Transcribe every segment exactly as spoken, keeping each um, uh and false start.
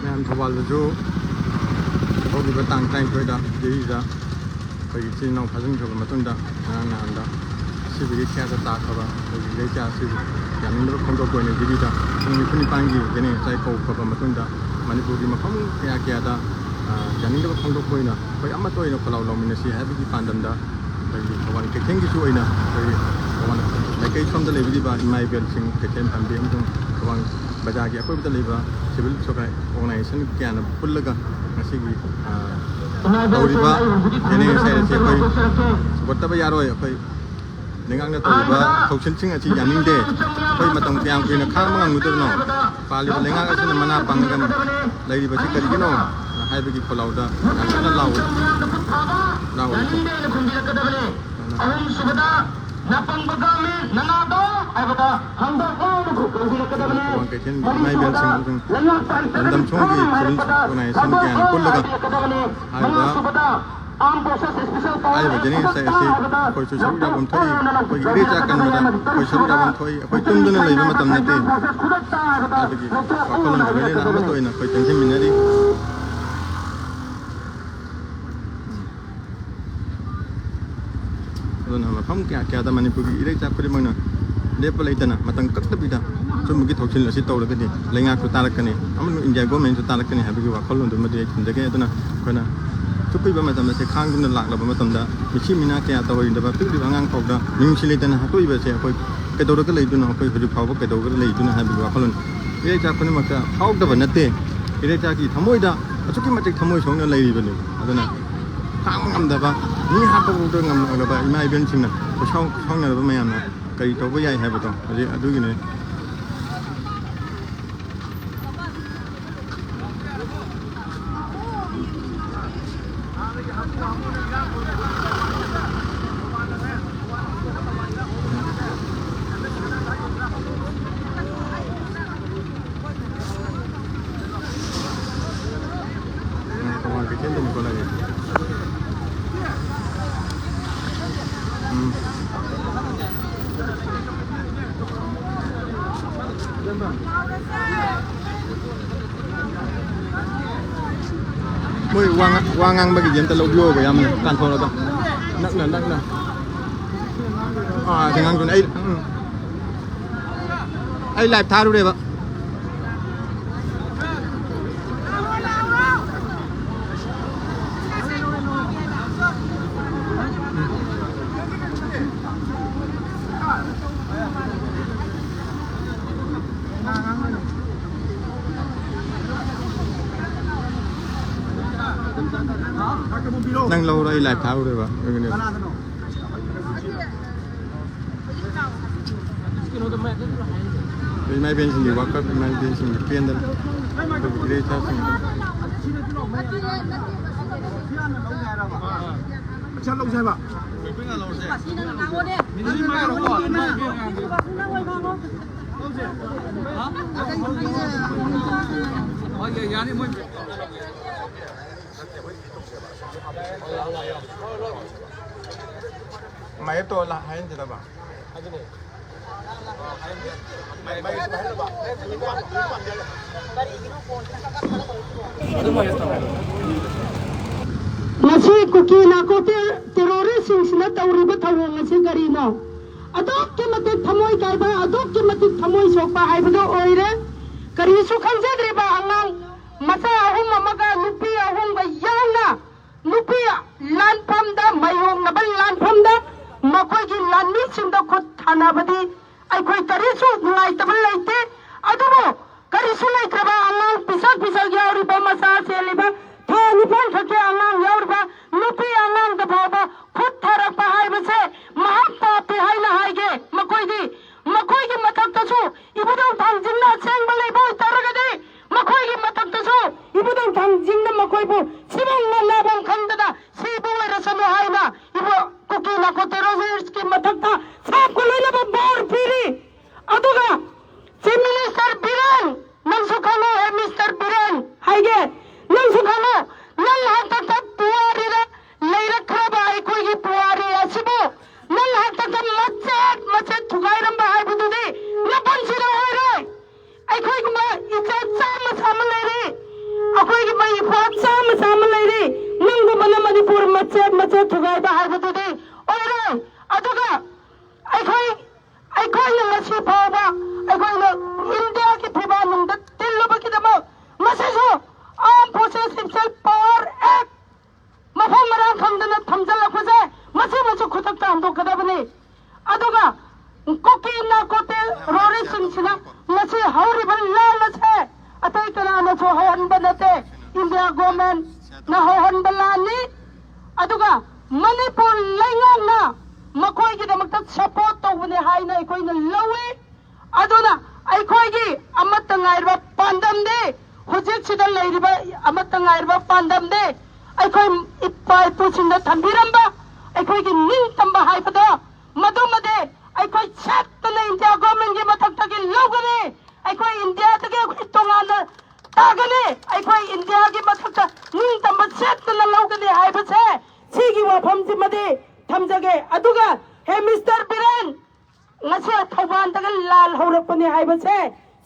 ꯃꯌꯥꯝ ꯊꯧꯕꯥꯜꯗꯁꯨ ꯍꯧꯈꯤꯕ ꯇꯥꯡ ꯇꯔꯥꯅꯤꯊꯣꯏꯗ ꯖꯤꯔꯤꯗ ꯑꯩꯈꯣꯏꯒꯤ ꯏꯆꯤꯜ ꯏꯅꯥꯎ ꯐꯥꯖꯤꯟꯈ꯭ꯔꯕ ꯃꯇꯨꯡꯗ, ꯉꯔꯥꯡ ꯅꯍꯥꯟꯗ ꯁꯤꯕꯒꯤ ꯈ꯭ꯌꯥꯗ ꯇꯥꯈ꯭ꯔꯕ ꯑꯩꯈꯣꯏꯒꯤ ꯏꯔꯩꯆꯥ ꯑꯁꯤꯕꯨ ꯌꯥꯅꯤꯡꯗꯕ ꯐꯣꯡꯗꯣꯛꯄ ꯑꯣꯏꯅ ꯖꯤꯔꯤꯗ ꯄꯨꯡ ꯅꯤꯐꯨ ꯅꯤꯄꯥꯟꯒꯤ ꯖꯦꯅꯦꯔꯦꯜ ꯏꯁꯇ꯭ꯔꯥꯏꯛ ꯀꯧꯈ꯭ꯔꯕ ꯃꯇꯨꯡꯗ, ꯃꯅꯤꯄꯨꯔꯒꯤ ꯃꯐꯝ ꯀꯌꯥ ꯀꯌꯥꯗ, ꯑ, ꯌꯥꯅꯤꯡꯗꯕ ꯐꯣꯡꯗꯣꯛꯄ ꯑꯣꯏꯅ ꯑꯩꯈꯣꯏ ꯑꯃꯠꯇ ꯑꯣꯏꯅ ꯈꯣꯜꯂꯥꯎ ꯂꯥꯎꯃꯤꯟꯅꯁꯤ ꯍꯥꯏꯕꯒꯤ ꯄꯥꯟꯗꯝꯗ ꯑꯩꯈꯣꯏꯒꯤ ꯊꯧꯕꯥꯜ ꯀꯩꯊꯦꯜꯒꯤꯁꯨ ꯑꯣꯏꯅ ꯑꯩꯈꯣꯏꯒꯤ ꯊꯧꯕꯥꯜ ꯃꯥꯏꯀꯩ ꯁꯣꯝꯗ ꯂꯩꯕꯤꯔꯤꯕ ꯏꯃꯥ ꯏꯕꯦꯜꯁꯤꯡ, ꯀꯩꯊꯦꯜ ꯐꯝꯕꯤ ꯑꯃꯁꯨꯡ ꯊꯧꯕꯥꯜ ꯕꯖꯥꯔꯒꯤ ꯑꯀꯣꯏꯕꯗ ꯂꯩꯕ ꯁꯤꯚꯤꯜ ꯁꯣꯁꯥꯏ-, ꯑꯣꯔꯒꯅꯥꯏꯖꯦꯁꯟ ꯀꯌꯥꯅ ꯄꯨꯜꯂꯒ ꯉꯁꯤꯒꯤ, ꯑ, ꯇꯧꯔꯤꯕ ꯖꯦꯅꯦꯔꯦꯜ ꯏꯁꯇ꯭ꯔꯥꯏꯛ ꯑꯁꯤ ꯑꯩꯈꯣꯏ ꯁꯧꯒꯠꯇꯕ ꯌꯥꯔꯣꯏ꯫ ꯑꯩꯈꯣꯏ ꯂꯩꯉꯥꯛꯅ ꯇꯧꯔꯤꯕ ꯊꯧꯁꯤꯜꯁꯤꯡ ꯑꯁꯤ ꯌꯥꯅꯤꯡꯗꯦ꯫ ꯑꯩꯈꯣꯏ ꯃꯇꯝ ꯀꯌꯥꯝ ꯀꯨꯏꯅ ꯈꯥꯡꯕ ꯉꯝꯒꯗꯕꯅꯣ? ꯄꯥꯜꯂꯤꯕ ꯂꯩꯉꯥꯛ ꯑꯁꯤꯅ ꯃꯅꯥ ꯄꯪꯉꯒ ꯂꯩꯔꯤꯕꯁꯤ ꯀꯔꯤꯒꯤꯅꯣ ꯍꯥꯏꯕꯒꯤ ꯈꯣꯜꯂꯥꯎꯗ ꯌꯥꯝ ꯀꯟꯅ ꯂꯥꯎ-, ꯂꯥꯎꯔꯤ꯫ ꯑꯍꯨꯝꯁꯨꯕꯗ ꯅꯄꯪꯕ ꯒꯥꯃꯤ ꯅꯅꯥꯗꯣ ꯍꯥꯏꯕꯗ ꯍꯪꯗꯣꯛꯂꯣꯅ ꯀꯧꯕꯤꯔꯛꯀꯗꯕꯅꯤ꯫ ꯊꯧꯕꯥꯜ ꯀꯩꯊꯦꯜꯒꯤ ꯏꯃꯥ ꯏꯕꯦꯜꯁꯤꯡ ꯑꯃꯁꯨꯡ ꯂꯝꯗꯝ ꯁꯣꯝꯒꯤ ꯁꯤꯚꯤꯜ ꯑꯣꯔꯒꯅꯥꯏꯖꯦꯁꯟ ꯀꯌꯥꯅ ꯄꯨꯜꯂꯒ ꯍꯥꯏꯔꯤꯕ, ꯍꯥꯏꯔꯤꯕ ꯖꯦꯅꯦꯔꯦꯜ ꯏꯁꯇ꯭ꯔꯥꯏꯛ ꯑꯁꯤ ꯑꯩꯈꯣꯏꯁꯨ ꯁꯔꯨꯛ ꯌꯥꯐꯝ ꯊꯣꯛꯏ꯫ ꯑꯩꯈꯣꯏꯒꯤ ꯏꯔꯩꯆꯥ ꯀꯟꯕꯗ ꯑꯩꯈꯣꯏ ꯁꯔꯨꯛ ꯌꯥꯐꯝ ꯊꯣꯛꯏ꯫ ꯑꯩꯈꯣꯏ ꯇꯨꯝꯗꯨꯅ ꯂꯩꯕ ꯃꯇꯝ ꯅꯠꯇꯦ꯫ ꯑꯗꯨꯒꯤ ꯋꯥꯈꯜꯂꯣꯟꯒ ꯂꯣꯏꯅꯅ ꯑꯃꯠꯇ ꯑꯣꯏꯅ ꯑꯩꯈꯣꯏ ꯆꯪꯁꯤꯟꯃꯤꯟꯅꯔꯤ꯫ ꯑꯗꯨꯅ ꯃꯐꯝ ꯀꯌꯥ ꯀꯌꯥꯗ ꯃꯅꯤꯄꯨꯔꯒꯤ ꯏꯔꯩꯆꯥ ꯈꯨꯗꯤꯡꯃꯛꯅ ꯂꯦꯞꯄ ꯂꯩꯇꯅ ꯃꯇꯝ ꯀꯛꯇꯕꯤꯗ ꯑꯆꯨꯝꯕꯒꯤ ꯊꯧꯁꯤꯜ ꯑꯁꯤ ꯇꯧꯔꯒꯗꯤ ꯂꯩꯉꯥꯛꯁꯨ ꯇꯥꯔꯛꯀꯅꯤ, ꯑꯃꯁꯨꯡ ꯏꯟꯗꯤꯌꯥ ꯒꯣꯔꯃꯦꯟꯁꯨ ꯇꯥꯔꯛꯀꯅꯤ ꯍꯥꯏꯕꯒꯤ ꯋꯥꯈꯜꯂꯣꯟꯗꯨꯃꯗꯤ ꯑꯩ ꯊꯝꯖꯒꯦ꯫ ꯑꯗꯨꯅ ꯑꯩꯈꯣꯏꯅ ꯆꯨꯞꯄꯤꯕ ꯃꯇꯝ ꯑꯁꯦ ꯈꯥꯡꯗꯨꯅ ꯂꯥꯛꯂꯕ ꯃꯇꯝꯗ ꯃꯤꯁꯤ ꯃꯤꯅꯥ ꯀꯌꯥ ꯇꯧꯔꯣꯏꯗꯕ, ꯄꯤꯛꯂꯤꯕ ꯑꯉꯥꯡ ꯐꯥꯎꯗ ꯃꯤꯅꯨꯡꯁꯤ ꯂꯩꯇꯅ ꯍꯥꯠꯇꯣꯛꯏꯕ ꯑꯁꯦ ꯑꯩꯈꯣꯏ ꯀꯩꯗꯧꯔꯒ ꯂꯩꯗꯨꯅꯣ? ꯑꯩꯈꯣꯏ ꯍꯧꯖꯤꯛ ꯐꯥꯎꯕ ꯀꯩꯗꯧꯔꯒ ꯂꯩꯗꯨꯅꯣ ꯍꯥꯏꯕꯒꯤ ꯋꯥꯈꯜꯂꯣꯟ ꯏꯔꯩꯆꯥ ꯈꯨꯗꯤꯡꯃꯛꯇ ꯐꯥꯎꯗꯕ ꯅꯠꯇꯦ꯫ ꯏꯔꯩꯆꯥꯒꯤ ꯊꯃꯣꯏꯗ ꯑꯁꯨꯛꯀꯤ ꯃꯇꯤꯛ ꯊꯃꯣꯏ ꯁꯣꯛꯅ ꯂꯩꯔꯤꯕꯅꯤ꯫ ꯑꯗꯨꯅ ꯈꯥꯡꯕ ꯉꯝꯗꯕ, ꯃꯤ ꯍꯥꯠꯄꯐꯥꯎꯗ ꯉꯝꯂꯕ ꯏꯃꯥ ꯏꯕꯦꯟꯁꯤꯡꯅ ꯈꯨꯠꯁꯥꯎ-, ꯈꯨꯠꯁꯥꯎꯅꯔꯕ ꯃꯌꯥꯝꯅ ꯀꯔꯤ ꯇꯧꯕ ꯌꯥꯏ ꯍꯥꯏꯕꯗꯣ ꯍꯧꯖꯤꯛ ꯑꯗꯨꯒꯤꯅꯦ꯫ ꯊꯧꯕꯥꯜ ꯀꯩꯊꯦꯜꯗꯅꯤꯀꯣ ꯂꯩꯔꯤꯁꯦ꯫ ꯎꯝ꯫ ꯍꯣꯏ, ꯋꯥ ꯉꯥ-, ꯋꯥ ꯉꯥꯡꯕꯒꯤꯗꯤ ꯑꯝꯇ ꯂꯧꯕꯤꯌꯣꯕ, ꯌꯥꯝꯅ ꯀꯥꯟꯊꯣꯛꯑꯒ꯫ ꯅꯛꯅ, ꯅꯛꯅ꯫ ꯑꯥ, ꯁꯤ ꯑꯉꯥꯡꯗꯨꯅ ꯑꯩ, ꯎꯝ꯫ ꯑꯩ live ꯊꯥꯔꯨꯔꯦꯕ꯫ ꯅꯪ ꯂꯧꯔꯣ, ꯑꯩ live ꯊꯥꯔꯨꯔꯦꯕ꯫ ꯑꯗꯨꯒꯤꯅꯦ꯫ ꯏꯃꯥ ꯏꯕꯦꯟꯁꯤꯡꯒꯤ ꯋꯥꯀꯠ, ꯏꯃꯥ ꯏꯕꯦꯟꯁꯤꯡꯒꯤ ꯄꯦꯟꯗꯅ ꯑꯩꯈꯣꯏꯒꯤ ꯏꯔꯩ ꯏꯆꯥꯁꯤꯡ꯫ ꯄꯩꯁꯥ ꯂꯧꯁꯦ ꯍꯥꯏꯕ꯫ ꯍꯣꯏ, ꯌꯥꯅꯤ, ꯃꯣꯏ꯫ ꯃꯥꯏꯛꯇꯣ ꯂꯥ-, ꯍꯥꯏꯍꯟꯁꯤꯔꯕ? ꯉꯁꯤ ꯀꯨꯀꯤ ꯅꯥꯔꯀꯣ ꯇꯦ-, ꯇꯦꯔꯣꯔꯤꯁꯁꯤꯡꯁꯤꯅ ꯇꯧꯔꯤꯕ ꯊꯧꯑꯣꯡ ꯑꯁꯤ ꯀꯔꯤꯅꯣ? ꯑꯗꯨꯛꯀꯤ ꯃꯇꯤꯛ ꯊꯃꯣꯏ ꯀꯥꯏꯕ, ꯑꯗꯨꯛꯀꯤ ꯃꯇꯤꯛ ꯊꯃꯣꯏ ꯁꯣꯛꯄ ꯍꯥꯏꯕꯗꯨ ꯑꯣꯏꯔꯦ꯫ ꯀꯔꯤꯁꯨ ꯈꯪꯖꯗ꯭ꯔꯤꯕ ꯑꯉꯥꯡ ꯃꯆꯥ ꯑꯍꯨꯝ ꯑꯃꯒ ꯅꯨꯄꯤ ꯑꯍꯨꯝꯒ ꯌꯥꯎꯅ ꯅꯨꯄꯤ ꯂꯥꯟꯐꯝꯗ, ꯃꯥꯌꯣꯛꯅꯕ ꯂꯥꯟꯐꯝꯗ ꯃꯈꯣꯏꯒꯤ ꯂꯥꯟꯃꯤꯁꯤꯡꯗ ꯈꯨꯠ ꯊꯥꯅꯕꯗꯤ ꯑꯩꯈꯣꯏ ꯀꯔꯤꯁꯨ ꯅꯨꯡꯉꯥꯏꯇꯕ ꯂꯩꯇꯦ꯫ ꯑꯗꯨꯕꯨ ꯀꯔꯤꯁꯨ ꯂꯩꯇ꯭ꯔꯕ ꯑꯉꯥꯡ ꯄꯤꯁꯛ ꯄꯤꯁꯛ ꯌꯥꯎꯔꯤꯕ, ꯃꯆꯥ ꯆꯦꯜꯂꯤꯕ, ꯊꯥ ꯅꯤꯄꯥꯟ ꯈꯛꯀꯤ ꯑꯉꯥꯡ ꯌꯥꯎꯔꯤꯕ ꯅꯨꯄꯤ ꯑꯉꯥꯡꯗ ꯐꯥꯎꯕ ꯈꯨꯠ ꯊꯥꯔꯛꯄ ꯍꯥꯏꯕꯁꯦ ꯃꯍꯥ ꯄꯥꯞꯄꯤ ꯍꯥꯏꯅ ꯍꯥꯏꯒꯦ꯫ ꯃꯈꯣꯏꯗꯤ, ꯃꯈꯣꯏꯒꯤ ꯃꯊꯛꯇꯁꯨ ꯏꯕꯨꯙꯧ ꯊꯥꯡꯖꯤꯡꯅ ꯑꯁꯦꯡꯕ ꯂꯩꯕ ꯑꯣꯏꯇꯥꯔꯒꯗꯤ ꯃꯈꯣꯏꯒꯤ ꯃꯊꯛꯇꯁꯨ ꯏꯕꯨꯙꯧ ꯊꯥꯡꯖꯤꯡꯅ ꯃꯈꯣꯏꯕꯨ ꯁꯤꯐꯝ ꯅꯥꯐꯝ ꯈꯪꯗꯅ ꯁꯤꯕ ꯑꯣꯏꯔꯁꯅꯨ ꯍꯥꯏꯅ ꯏꯕꯨ ꯀꯨꯀꯤ ꯅꯥꯔꯀꯣ ꯇꯦꯔꯣꯔꯤꯁꯀꯤ ꯃꯊꯛꯇ ꯁꯥꯞꯀ ꯂꯣꯏꯅꯕ ꯕꯣꯔ ꯄꯤꯔꯤ꯫ ꯑꯗꯨꯒ Chief Minister ꯕꯤꯔꯦꯟ, ꯅꯪꯁꯨ ꯈꯪꯉꯣ, ꯍꯦ Mister ꯕꯤꯔꯦꯟ ꯍꯥꯏꯒꯦ, ꯅꯪꯁꯨ ꯈꯪꯉꯣ, ꯅꯪ ꯍꯟꯗꯛꯇ ꯃꯅꯤꯄꯨꯔ ꯃꯆꯦꯠ ꯃꯆꯦꯠ ꯊꯨꯒꯥꯏꯕ ꯍꯥꯏꯕꯗꯨꯗꯤ ꯑꯣꯏꯔꯣꯏ꯫ ꯑꯗꯨꯒ ꯑꯩꯈꯣꯏ ꯑꯩꯈꯣꯏꯅ ꯉꯁꯤ ꯐꯥꯎꯕ ꯑꯩꯈꯣꯏꯅ ꯏꯟꯗꯤꯌꯥꯒꯤ ꯐꯤꯕꯥꯛꯅꯨꯡꯗ ꯇꯤꯜꯂꯨꯕꯒꯤꯗꯃꯛ ꯉꯁꯤꯁꯨ Armed Forces Special Power Act ꯃꯐꯝ ꯃꯔꯥꯡ ꯈꯪꯗꯅ ꯊꯝꯖꯤꯜꯂꯛꯄꯁꯦ ꯃꯁꯤꯃꯁꯨ ꯈꯨꯗꯛꯇ ꯍꯟꯗꯣꯛꯀꯗꯕꯅꯤ꯫ ꯑꯗꯨꯒ ꯀꯨꯀꯤ ꯅꯥꯔꯀꯣꯇꯤꯛ ꯇꯦꯔꯣꯔꯤꯁꯁꯤꯡꯁꯤꯅ ꯉꯁꯤ ꯍꯧꯔꯤꯕ ꯂꯥꯟ ꯑꯁꯦ ꯑꯇꯩ ꯀꯅꯥꯅꯁꯨ ꯍꯧꯍꯟꯕ ꯅꯠꯇꯦ, ꯏꯟꯗꯤꯌꯥ ꯒꯣꯔꯃꯦꯟꯅ ꯍꯧꯍꯟꯕ ꯂꯥꯟꯅꯤ꯫ ꯑꯗꯨꯒ ꯃꯅꯤꯄꯨꯔ ꯂꯩꯉꯥꯛꯅ ꯃꯈꯣꯏꯒꯤꯗꯃꯛꯇ ꯁꯄꯣꯔꯠ ꯇꯧꯕꯅꯦ ꯍꯥꯏꯅ ꯑꯩꯈꯣꯏꯅ ꯂꯧꯏ꯫ ꯑꯗꯨꯅ ꯑꯩꯈꯣꯏꯒꯤ ꯑꯃꯠꯇ ꯉꯥꯏꯔꯕ ꯄꯥꯟꯗꯝꯗꯤ, ꯍꯧꯖꯤꯛꯁꯤꯗ ꯂꯩꯔꯤꯕ ꯑꯃꯠꯇ ꯉꯥꯏꯔꯕ ꯄꯥꯟꯗꯝꯗꯤ ꯑꯩꯈꯣꯏ ꯏꯄꯥ ꯏꯄꯨꯁꯤꯡꯅ ꯊꯝꯕꯤꯔꯝꯕ ꯑꯩꯈꯣꯏꯒꯤ ꯅꯤꯡꯇꯝꯕ ꯍꯥꯏꯕꯗꯣ, ꯃꯗꯨꯃꯗꯤ ꯑꯩꯈꯣꯏ ꯁꯦꯠꯇꯅ ꯏꯟꯗꯤꯌꯥ ꯒꯣꯔꯃꯦꯟꯒꯤ ꯃꯊꯛꯇꯒꯤ ꯂꯧꯒꯅꯤ꯫ ꯑꯩꯈꯣꯏ ꯏꯟꯗꯤꯌꯥꯗꯒꯤ ꯑꯩꯈꯣꯏ ꯇꯣꯉꯥꯟꯅ ꯇꯥꯒꯅꯤ꯫ ꯑꯩꯈꯣꯏ ꯏꯟꯗꯤꯌꯥꯒꯤ ꯃꯊꯛꯇ ꯅꯤꯡꯇꯝꯕ ꯁꯦꯠꯇꯅ ꯂꯧꯒꯅꯤ ꯍꯥꯏꯕꯁꯦ, ꯁꯤꯒꯤ ꯋꯥꯐꯝꯁꯤꯃꯗꯤ ꯊꯝꯖꯒꯦ꯫ ꯑꯗꯨꯒ ꯍꯦ ꯃꯤꯁꯇꯔ ꯕꯤꯔꯦꯟ, ꯉꯁꯤ ꯊꯧꯕꯥꯜꯗꯒ ꯂꯥꯜ ꯍꯧꯔꯛꯄꯅꯤ ꯍꯥꯏꯕꯁꯦ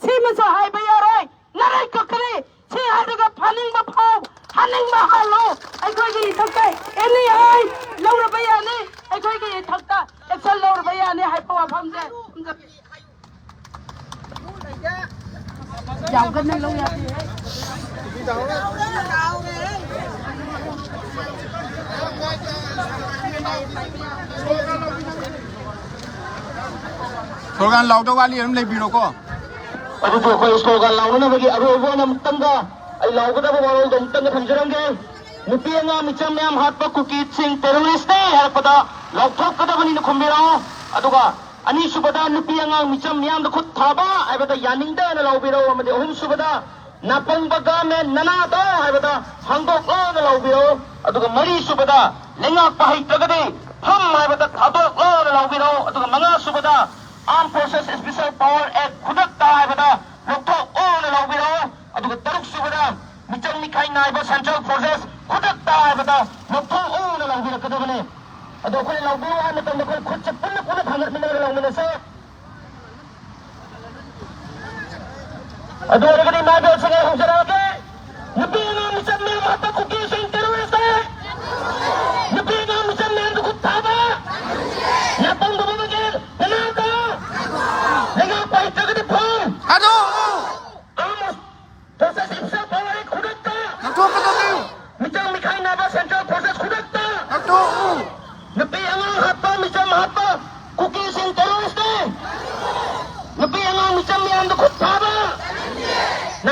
ꯁꯤꯃꯁꯨ ꯍꯥꯏꯕ ꯌꯥꯔꯣꯏ꯫ ꯅꯔꯩ ꯀꯛꯀꯅꯤ꯫ ꯁꯤ ꯍꯥꯏꯔꯒ ꯐꯥꯅꯤꯡꯕ ꯐꯥꯎ, ꯍꯥꯠꯅꯤꯡꯕ ꯍꯥꯜꯂꯣ꯫ ꯑꯩꯈꯣꯏꯒꯤ ꯏꯊꯛꯇ ꯑꯦꯅꯤ ꯑꯥꯏꯟ ꯂꯧꯔꯕ ꯌꯥꯅꯤ꯫ ꯑꯩꯈꯣꯏꯒꯤ ꯏꯊꯛꯇ ꯑꯦꯛꯁꯟ ꯂꯧꯔꯕ ꯌꯥꯅꯤ ꯍꯥꯏꯕ ꯋꯥꯐꯝꯁꯦ ꯊꯝꯖꯒꯦ꯫ ꯌꯥꯝ ꯀꯟꯅ ꯂꯧ ꯌꯥꯗꯦ꯫ ꯁ꯭ꯂꯣꯒꯥꯟ ꯂꯥꯎꯗꯧ ꯋꯥꯠꯂꯤ, ꯑꯗꯨꯝ ꯂꯩꯕꯤꯔꯣꯀꯣ꯫ ꯑꯗꯨꯕꯨ ꯑꯩꯈꯣꯏ ꯁ꯭ꯂꯣꯒꯥꯟ ꯂꯥꯎꯅꯅꯕꯒꯤ ꯑꯔꯣꯏꯕ ꯑꯣꯏꯅ ꯑꯃꯨꯛꯇꯪꯒ ꯑꯩ ꯂꯥꯎꯒꯗꯕ ꯋꯥꯔꯣꯜꯗꯣ ꯑꯃꯨꯛꯇꯪꯒ ꯊꯝꯖꯔꯝꯒꯦ꯫ ꯅꯨꯄꯤ ꯑꯉꯥꯡ ꯃꯤꯆꯝ ꯃꯌꯥꯝ ꯍꯥꯠꯄ ꯀꯨꯀꯤꯁꯤꯡ ꯇꯦꯔꯣꯔꯤꯁꯅꯤ ꯍꯥꯏꯔꯛꯄꯗ ꯂꯥꯎꯊꯣꯛꯀꯗꯕꯅꯤꯅ ꯈꯨꯝꯕꯤꯔꯛꯑꯣ꯫ ꯑꯗꯨꯒ ꯑꯅꯤꯁꯨꯕꯗ ꯅꯨꯄꯤ ꯑꯉꯥꯡ ꯃꯤꯆꯝ ꯃꯤꯌꯥꯝꯗ ꯈꯨꯠ ꯊꯥꯕ ꯍꯥꯏꯕꯗ ꯌꯥꯅꯤꯡꯗꯦꯅ ꯂꯥꯎꯕꯤꯔꯛꯑꯣ꯫ ꯑꯃꯗꯤ ꯑꯍꯨꯝꯁꯨꯕꯗ ꯅꯥꯄꯪꯕ ꯒꯥꯃꯦꯟ ꯅꯅꯥꯗꯣ ꯍꯥꯏꯕꯗ ꯍꯥꯡꯗꯣꯛꯂꯣꯅ ꯂꯥꯎꯕꯤꯔꯛꯑꯣ꯫ ꯑꯗꯨꯒ ꯃꯔꯤꯁꯨꯕꯗ ꯂꯩꯉꯥꯛꯄ ꯍꯩꯇ꯭ꯔꯒꯗꯤ ꯐꯝ ꯍꯥꯏꯕꯗ ꯊꯥꯗꯣꯛꯂꯣꯅ ꯂꯥꯎꯕꯤꯔꯛꯑꯣ꯫ ꯑꯗꯨꯒ ꯃꯉꯥꯁꯨꯕꯗ Armed Forces Special Power Act ꯈꯨꯗꯛꯇ ꯍꯥꯏꯕꯗ ꯂꯧꯊꯣꯛꯑꯣꯅ ꯂꯥꯎꯕꯤꯔꯛꯑꯣ꯫ ꯑꯗꯨꯒ ꯇꯔꯨꯛꯁꯨꯕꯗ ꯃꯤꯆꯪ ꯃꯤꯈꯥꯏ ꯅꯥꯏꯕ Central Forces ꯈꯨꯗꯛꯇ ꯍꯥꯏꯕꯗ ꯂꯧꯊꯣꯛꯑꯣꯅ ꯂꯥꯎꯕꯤꯔꯛꯀꯗꯕꯅꯤ꯫ ꯑꯗꯣ ꯑꯩꯈꯣꯏꯅ ꯂꯥꯎꯕꯤꯌꯨ ꯍꯥꯏꯕ ꯃꯇꯝꯗ ꯑꯩꯈꯣꯏ ꯈꯨꯠꯁꯦ ꯄꯨꯟꯅ ꯄꯨꯟꯅ ꯊꯥꯡꯒꯠꯃꯤꯟꯅꯔꯒ ꯂꯥꯎꯃꯤꯟꯅꯁꯦ꯫ ꯑꯗꯨ ꯑꯣꯏꯔꯒꯗꯤ ꯏꯃꯥ ꯏꯕꯦꯜꯁꯤꯡ ꯑꯩ ꯍꯧꯖꯔꯛꯑꯒꯦ꯫ ꯅꯨꯄꯤ ꯑꯉꯥꯡ ꯃꯤꯆꯝ ꯃꯌꯥꯝ ꯍꯥꯠꯄ ꯀꯨꯀꯤꯁꯤꯡ ꯇꯦꯔꯣꯔꯤꯁ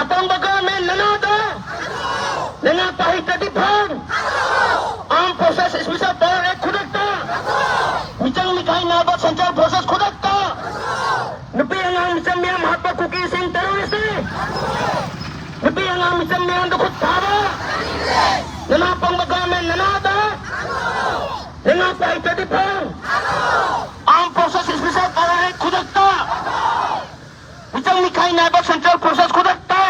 ꯑꯄꯪꯕ ꯒꯚꯔꯟꯃꯦꯟ ꯅꯅꯥꯗ ꯂꯩꯉꯥꯛꯄ ꯍꯩꯇ꯭ꯔꯗꯤ ꯐꯝ꯫ Armed Forces Special Power Act ꯈꯨꯗꯛꯇ꯫ ꯃꯤꯆꯪ ꯃꯤꯈꯥꯏ ꯅꯥꯏꯕ Central Forces ꯈꯨꯗꯛꯇ꯫ ꯅꯨꯄꯤ ꯑꯉꯥꯡ ꯃꯤꯆꯝ ꯃꯤꯌꯥꯝ ꯍꯥꯠꯄ ꯀꯨꯀꯤꯁꯤꯡ terroristꯅꯤ꯫ ꯅꯨꯄꯤ ꯑꯉꯥꯡ ꯃꯤꯆꯝ ꯃꯤꯌꯥꯝꯗ ꯈꯨꯠ ꯊꯥꯕ꯫ ꯅꯅꯥ ꯄꯪꯕ ꯒꯚꯔꯟꯃꯦꯟ ꯅꯅꯥꯗ ꯂꯩꯉꯥꯛꯄ ꯍꯩꯇ꯭ꯔꯗꯤ ꯐꯝ꯫ Armed Forces Special Power Act ꯈꯨꯗꯛꯇ꯫ ꯃꯤꯆꯪ ꯃꯤꯈꯥꯏ ꯅꯥꯏꯕ Central Forces ꯈꯨꯗꯛꯇ꯫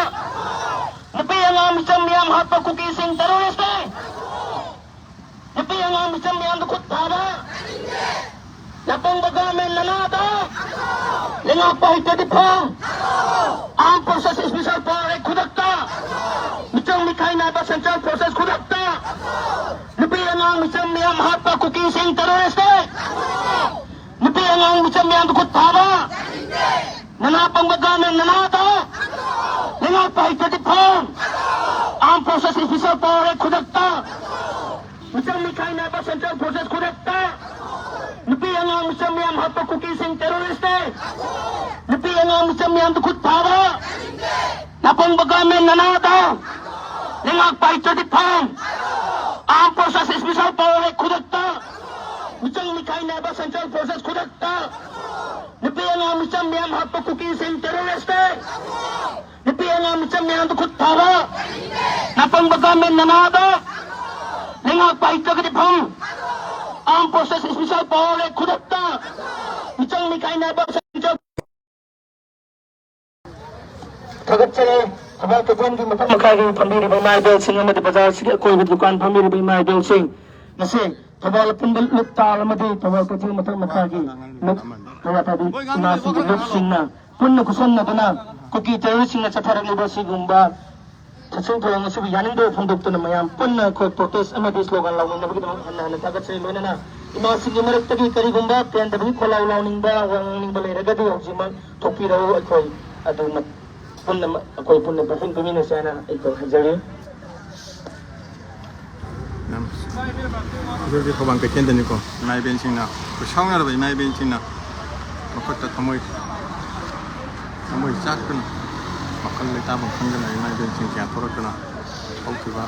ꯅꯨꯄꯤ ꯑꯉꯥꯡ ꯃꯤꯆꯝ ꯃꯤꯌꯥꯝ ꯍꯥꯠꯄ ꯀꯨꯀꯤꯁꯤꯡ terroristꯅꯤ꯫ ꯅꯨꯄꯤ ꯑꯉꯥꯡ ꯃꯤꯆꯝ ꯃꯤꯌꯥꯝꯗ ꯈꯨꯠ ꯊꯥꯕ꯫ ꯅꯥꯄꯪꯕ ꯒꯚꯔꯟꯃꯦꯟ ꯅꯅꯥꯗ ꯂꯩꯉꯥꯛꯄ ꯍꯩꯇ꯭ꯔꯗꯤ ꯐꯝ꯫ Armed Forces Special Power Act ꯈꯨꯗꯛꯇ꯫ ꯃꯤꯆꯪ ꯃꯤꯈꯥꯏ ꯅꯥꯏꯕ Central Forces ꯈꯨꯗꯛꯇ꯫ ꯅꯨꯄꯤ ꯑꯉꯥꯡ ꯃꯤꯆꯝ ꯃꯤꯌꯥꯝ ꯍꯥꯠꯄ ꯀꯨꯀꯤꯁꯤꯡ terroristꯅꯤ꯫ ꯅꯨꯄꯤ ꯑꯉꯥꯡ ꯃꯤꯆꯝ ꯃꯤꯌꯥꯝꯗ ꯈꯨꯠ ꯊꯥꯕ꯫ ꯅꯅꯥ ꯄꯪꯕ ꯒꯚꯔꯟꯃꯦꯟ ꯅꯅꯥꯗ ꯂꯩꯉꯥꯛꯄ ꯍꯩꯇ꯭ꯔꯗꯤ ꯐꯝ꯫ Armed Forces Special Power Act ꯈꯨꯗꯛꯇ꯫ ꯃꯤꯆꯪ ꯃꯤꯈꯥꯏ ꯅꯥꯏꯕ Central Forces ꯈꯨꯗꯛꯇ꯫ ꯅꯨꯄꯤ ꯑꯉꯥꯡ ꯃꯤꯆꯝ ꯃꯤꯌꯥꯝ ꯍꯥꯠꯄ ꯀꯨꯀꯤꯁꯤꯡ terroristꯅꯤ꯫ ꯅꯨꯄꯤ ꯑꯉꯥꯡ ꯃꯤꯆꯝ ꯃꯤꯌꯥꯝꯗ ꯈꯨꯠ ꯊꯥꯕ꯫ ꯅꯥꯄꯪꯕ ꯒꯚꯔꯟꯃꯦꯟ ꯅꯅꯥꯗ ꯂꯩꯉꯥꯛꯄ ꯍꯩꯇ꯭ꯔꯗꯤ ꯐꯝ꯫ Armed Forces Special Power Act ꯈꯨꯗꯛꯇ꯫ ꯃꯤꯆꯪ ꯃꯤꯈꯥꯏ ꯅꯥꯏꯕ Central Forces ꯈꯨꯗꯛꯇ꯫ ꯅꯨꯄꯤ ꯑꯉꯥꯡ ꯃꯤꯆꯝ ꯃꯤꯌꯥꯝ ꯍꯥꯠꯄ ꯀꯨꯀꯤꯁꯤꯡ terroristꯅꯤ꯫ ꯅꯨꯄꯤ ꯑꯉꯥꯡ ꯃꯤꯆꯝ ꯃꯤꯌꯥꯝꯗ ꯈꯨꯠ ꯊꯥꯕ꯫ ꯅꯥꯄꯪꯕ ꯒꯚꯔꯟꯃꯦꯟ ꯅꯅꯥꯗ ꯂꯩꯉꯥꯛꯄ ꯍꯩꯇ꯭ꯔꯒꯗꯤ ꯐꯝ꯫ Armed Forces Special Power Act ꯈꯨꯗꯛꯇ꯫ ꯃꯤꯆꯪ ꯃꯤꯈꯥꯏ ꯅꯥꯏꯕ Central ꯊꯥꯒꯠꯆꯔꯤ꯫ ꯊꯧꯕꯥꯜ ꯀꯩꯊꯦꯜꯒꯤ ꯃꯊꯛ ꯃꯈꯥꯒꯤ ꯐꯝꯕꯤꯔꯤꯕ ꯏꯃꯥ ꯏꯕꯦꯜꯁꯤꯡ ꯑꯃꯗꯤ ꯕꯖꯥꯔ ꯑꯁꯤꯒꯤ ꯑꯀꯣꯏꯕꯗ ꯗꯨꯀꯥꯟ ꯐꯝꯕꯤꯔꯤꯕ ꯏꯃꯥ ꯏꯕꯦꯜꯁꯤꯡ, ꯉꯁꯤ ꯊꯧꯕꯥꯜ ꯑꯄꯨꯟꯕ ꯂꯨꯞ ꯇꯥꯜ ꯑꯃꯗꯤ ꯊꯧꯕꯥꯜ ꯀꯩꯊꯦꯜ ꯃꯊꯛ ꯃꯈꯥꯒꯤ ꯂꯨꯞ ꯀꯩꯔꯥ ꯄꯥꯏꯕꯤ ꯏꯃꯥꯁꯤꯡꯒꯤ ꯂꯨꯞꯁꯤꯡꯅ ꯄꯨꯟꯅ ꯈꯨꯠꯁꯝꯅꯗꯨꯅ ꯀꯨꯀꯤ terroristꯁꯤꯡꯅ ꯆꯠꯊꯔꯛꯂꯤꯕ ꯑꯁꯤꯒꯨꯝꯕ ꯊꯛꯁꯤꯜ ꯊꯧꯔꯥꯡ ꯑꯁꯤꯕꯨ ꯌꯥꯅꯤꯡꯗꯕ ꯐꯣꯡꯗꯣꯛꯇꯨꯅ ꯃꯌꯥꯝ ꯄꯨꯟꯅ ꯑꯩꯈꯣꯏ protest ꯑꯃꯗꯤ slogan ꯂꯥꯎꯅꯅꯕꯒꯤꯗꯃꯛ ꯍꯟꯅ ꯍꯟꯅ ꯊꯥꯒꯠꯆꯔꯤ꯫ ꯂꯣꯏꯅꯅ ꯏꯃꯥꯁꯤꯡꯒꯤ ꯃꯔꯛꯇꯒꯤ ꯀꯔꯤꯒꯨꯝꯕ ꯄꯦꯟꯗꯕꯒꯤ ꯈꯣꯜꯂꯥꯎ ꯂꯥꯎꯅꯤꯡꯕ, ꯋꯥ ꯉꯥꯡꯅꯤꯡꯕ ꯂꯩꯔꯒꯗꯤ ꯍꯧꯖꯤꯛꯃꯛ ꯊꯣꯛꯄꯤꯔꯛꯎ꯫ ꯑꯩꯈꯣꯏ ꯑꯗꯨꯃꯛ ꯄꯨꯟꯅ ꯑꯩꯈꯣꯏ ꯄꯨꯟꯅ ꯄꯥꯛꯊꯣꯛ ꯄꯤꯃꯤꯟꯅꯁꯦ ꯍꯥꯏꯅ ꯑꯩꯈꯣꯏ ꯍꯥꯏꯖꯔꯤ꯫ ꯌꯥꯝ ꯑꯗꯨꯗꯤ ꯊꯧꯕꯥꯜ ꯀꯩꯊꯦꯜꯗꯅꯤꯀꯣ, ꯏꯃꯥ ꯏꯕꯦꯟꯁꯤꯡꯅ, ꯑꯩꯈꯣꯏ ꯁꯥꯎꯅꯔꯕ ꯏꯃꯥ ꯏꯕꯦꯟꯁꯤꯡꯅ ꯃꯈꯨꯠꯇ ꯊꯝꯃꯣꯏ, ꯊꯝꯃꯣꯏ ꯆꯥꯛꯇꯨꯅ ꯃꯈꯨꯠ ꯂꯩꯇꯥꯐꯝ ꯈꯪꯗꯅ ꯏꯃꯥ ꯏꯕꯦꯟꯁꯤꯡ ꯀꯌꯥ ꯊꯣꯛꯂꯛꯇꯅ ꯍꯧꯈꯤꯕ